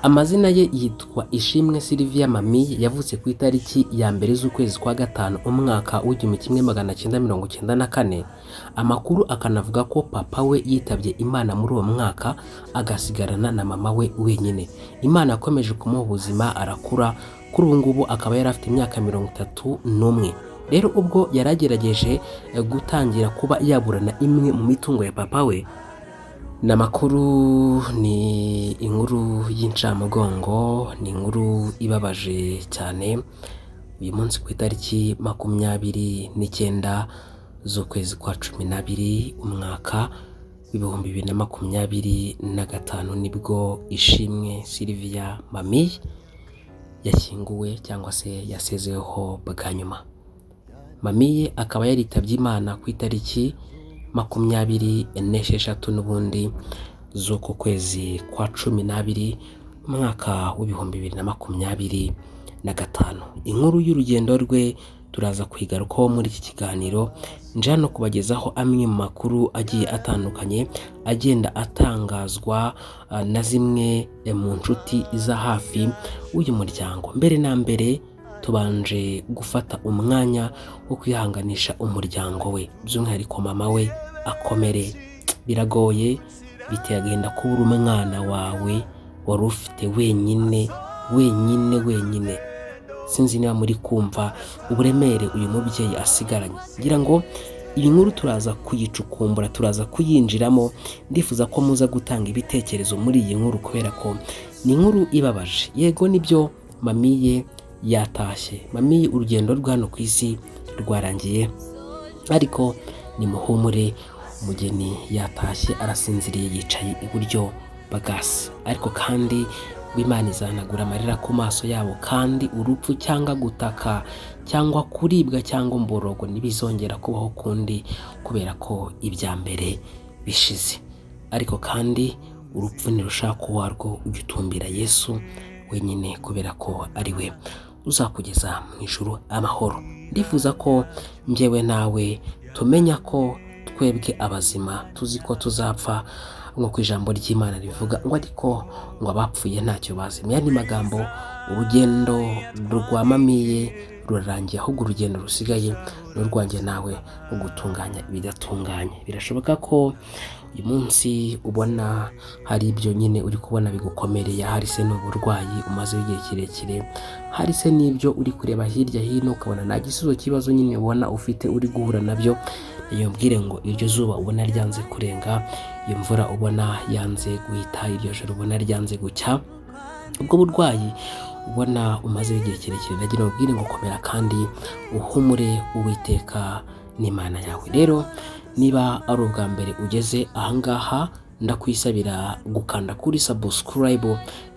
Amazina ye yitwa Ishimwe Sylvia Mami. Yavutse ku itariki ya 1 z'ukwezi kwa 5, umwaka w'1994. Amakuru akanavuga ko papa we yitabye Imana muri uwo mwaka, agasigarana na mama we wenyine. Imana yakomeje kumuha ubuzima, arakura, kuri ubu ngubu akaba yari afite imyaka 31. Rero ubwo yari agerageje gutangira kuba yaburana imwe mu mitungo ya papa we. Ni amakuru, ni inkuru y'incamugongo, ni inkuru ibabaje cyane. Uyu munsi ku itariki 29 z'ukwezi kwa 12, umwaka w'2025, nibwo Ishimwe Sylvia Mami yashyinguwe cyangwa se yasezeweho bwa nyuma. Mamiye akaba yaritabye Imana ku itariki 26 n'ubundi z'uku kwezi kwa 12, umwaka w'2025. Inkuru y'urugendo rwe turaza kuyigarukaho muri iki kiganiro. Nje hano kubagezaho amwe mu makuru agiye atandukanye agenda atangazwa na zimwe mu nshuti za hafi w'uyu muryango. Mbere na mbere tubanje gufata umwanya wo kwihanganisha umuryango we, by'umwihariko mama we, akomere. Biragoye, biteye agahinda kubura umwana wawe wari ufite wenyine, wenyine, wenyine. Sinzi niba muri kumva uburemere uyu mubyeyi asigaranye. Ngira ngo iyi nkuru turaza kuyicukumbura, turaza kuyinjiramo. Ndifuza ko muza gutanga ibitekerezo muri iyi nkuru kubera ko ni inkuru ibabaje. Yego nibyo, Mamiye yatashye, Mamiye urugendo rwe hano ku isi rwarangiye, ariko nimuhumure, umugeni yatashye, arasinziriye, yicaye iburyo bwa Se. Ariko kandi Imana izanagura amarira ku maso yabo, kandi urupfu cyangwa gutaka cyangwa kuribwa cyangwa umborogo ntibizongera kubaho ukundi, kubera ko ibya mbere bishize. Ariko kandi urupfu ntirushaka uwarwo, ujya utumbira Yesu wenyine, kubera ko ari we uzakugeza mu ijuru amahoro. Ndifuza ko njyewe nawe tumenya ko twebwe abazima tuzi ko tuzapfa, nk'uko ijambo ry'Imana rivuga ngo ariko ngo abapfuye ntacyo bazi. Mu yandi magambo, urugendo rwa Mamiye rurarangiye, ahubwo urugendo rusigaye ni urwanjye nawe mu gutunganya ibidatunganye. Birashoboka ko uyu munsi ubona hari ibyo nyine uri kubona bigukomereye, hari se n'uburwayi umazeho igihe kirekire, hari se n'ibyo uri kureba hirya hino ukabona nta gisubizo cy'ibibazo nyine ubona ufite uri guhura nabyo. Iyo mbwire ngo iryo zuba ubona ryanze kurenga, iyo mvura ubona yanze guhita, iryo joro ubona ryanze gucya, ubwo burwayi ubona umazeho igihe kirekire, nagira ngo ubwire ngo komera kandi uhumure, Uwiteka n'Imana yawe. Rero niba ari ubwa mbere ugeze ahangaha, ndakwisabira gukanda kuri subscribe,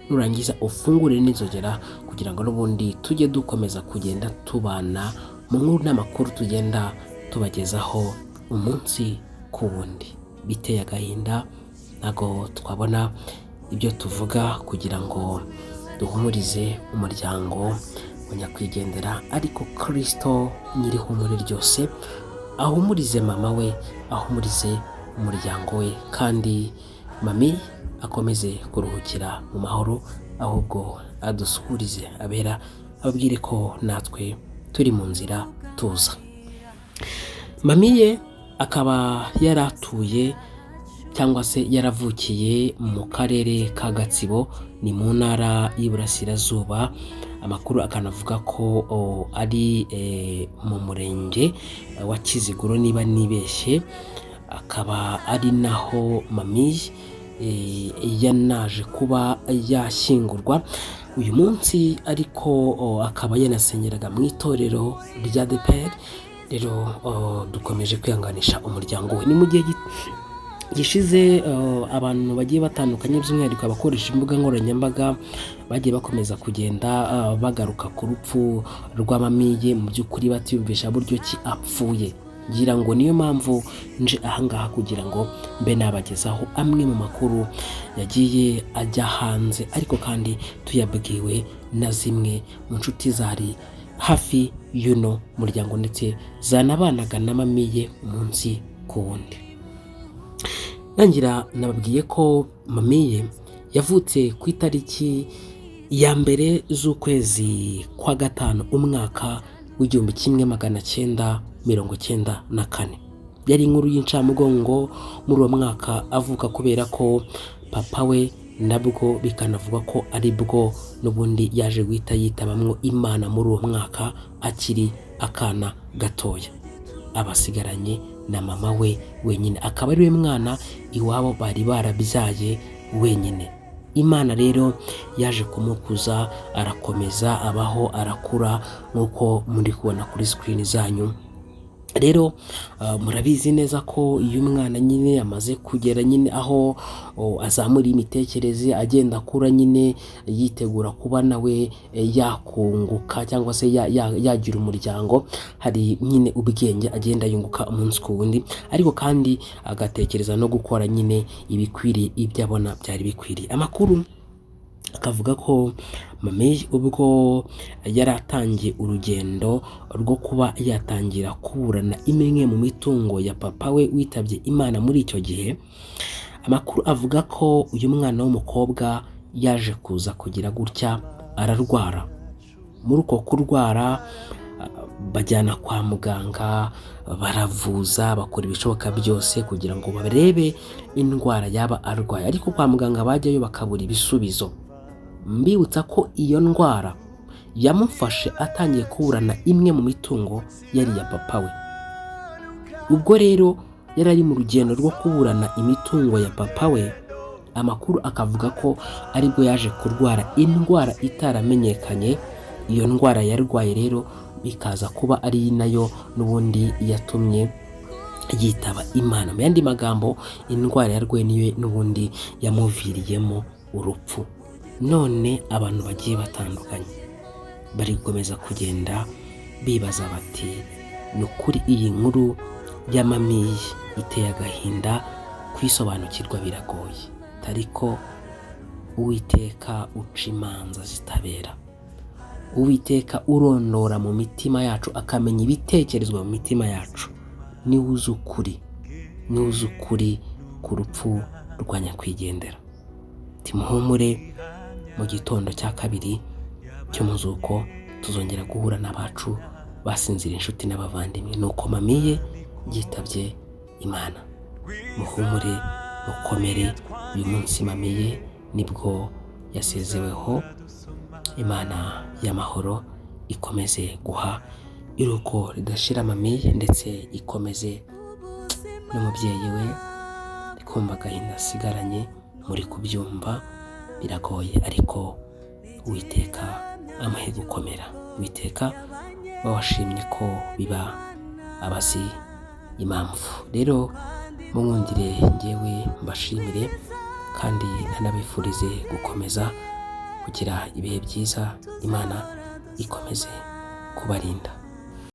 nurangiza ufungure n'inzogera, kugira ngo n'ubundi tujye dukomeza kugenda tubana mu nkuru n'amakuru tugenda tubagezaho umunsi ku wundi. Biteye agahinda, ntabwo twabona ibyo tuvuga kugira ngo duhumurize umuryango wa nyakwigendera, ariko Kirisito nyir'ihumure ryose ahumurize mama we, ahumurize umuryango we, kandi Mami akomeze kuruhukira mu mahoro, ahubwo adusuhurize abera, ababwire ko natwe turi mu nzira tuza. Mamiye akaba yaratuye cyangwa se yaravukiye mu karere ka Gatsibo, ni mu ntara y'Iburasirazuba. Amakuru akanavuga ko ari mu murenge wa Kiziguro niba nibeshye, akaba ari naho Mami yanaje kuba yashyingurwa uyu munsi, ariko akaba yanasengeraga mu itorero rya ADEPR. Rero dukomeje kwihanganisha umuryango we. Ni mu gihe gishize abantu bagiye batandukanye, by'umwihariko abakoresha imbuga nkoranyambaga, bagiye bakomeza kugenda bagaruka ku rupfu rwa Mamiye, mu by'ukuri batiyumvisha buryo ki apfuye. Ngira ngo niyo mpamvu nje ahangaha kugira ngo mbe nabagezaho amwe mu makuru yagiye ajya hanze, ariko kandi tuyabwiwe na zimwe mu nshuti zari hafi y'uno muryango, ndetse zanabanaga na Mamiye umunsi ku wundi. Nangira nababwiye ko Mamiye Yavutse ku itariki ya 1 z'ukwezi kwa 5 umwaka w'1994. Yari inkuru y'incamugongo muri uwo mwaka avuka, kubera ko papa we nabwo bikanavuga ko ari bwo n'ubundi yaje guhita yitabamwo Imana muri uwo mwaka akiri akana gatoya, abasigaranye na mama we wenyine, akaba ari we mwana iwabo bari barabyaye wenyine. Imana rero yaje kumukuza, arakomeza abaho, arakura nk'uko muri kubona kuri screen zanyu. Rero murabizi neza ko iyo umwana nyine amaze kugera nyine aho azamura imitekerereze, agenda akura nyine yitegura kuba nawe yakunguka cyangwa se yagira umuryango, hari nyine ubwenge agenda yunguka umunsi ku wundi, ariko kandi agatekereza no gukora nyine ibikwiriye, ibyo abona byari bikwiriye. Amakuru akavuga ko Mami ubwo yari atangiye urugendo rwo kuba yatangira kuburana imwe mu mitungo ya papa we witabye Imana muri icyo gihe, amakuru avuga ko uyu mwana w'umukobwa yaje kuza kugira gutya ararwara. Muri uko kurwara bajyana kwa muganga, baravuza, bakora ibishoboka byose kugira ngo barebe indwara yaba arwaye, ariko kwa muganga bajyayo bakabura ibisubizo. Mbibutsa ko iyo ndwara yamufashe atangiye kuburana imwe mu mitungo yari iya papa we. Ubwo rero yari ari mu rugendo rwo kuburana imitungo ya papa we, amakuru akavuga ko aribwo yaje kurwara indwara itaramenyekanye. Iyo ndwara yarwaye rero bikaza kuba ari nayo n'ubundi yatumye yitaba Imana. Mu yandi magambo, indwara yarwaye niyo n'ubundi yamuviriyemo urupfu. None abantu bagiye batandukanye bari gukomeza kugenda bibaza bati ni ukuri iyi nkuru ya Mamiye iteye agahinda, kuyisobanukirwa biragoye, ariko Uwiteka uca imanza zitabera, Uwiteka urondora mu mitima yacu akamenya ibitekerezwa mu mitima yacu, niwe uzi ukuri, niwe uzi ukuri ku rupfu rwa nyakwigendera. Timuhumure, mu gitondo cya kabiri cy'umuzuko tuzongera guhura n'abacu basinzira, inshuti n'abavandimwe. Nuko Mamiye yitabye Imana. Muhumure, mukomere, uyu munsi Mamiye nibwo yasezeweho. Imana y'amahoro ikomeze guha iruko ridashira Mamiye, ndetse ikomeze n'umubyeyi we kumva agahinda asigaranye. Muri kubyumva biragoye, ariko Uwiteka amuhe gukomera. Uwiteka washimye ko biba abazi impamvu. Rero munkundire ngewe mbashimire kandi ntanabifurize gukomeza kugira ibihe byiza. Imana ikomeze kubarinda.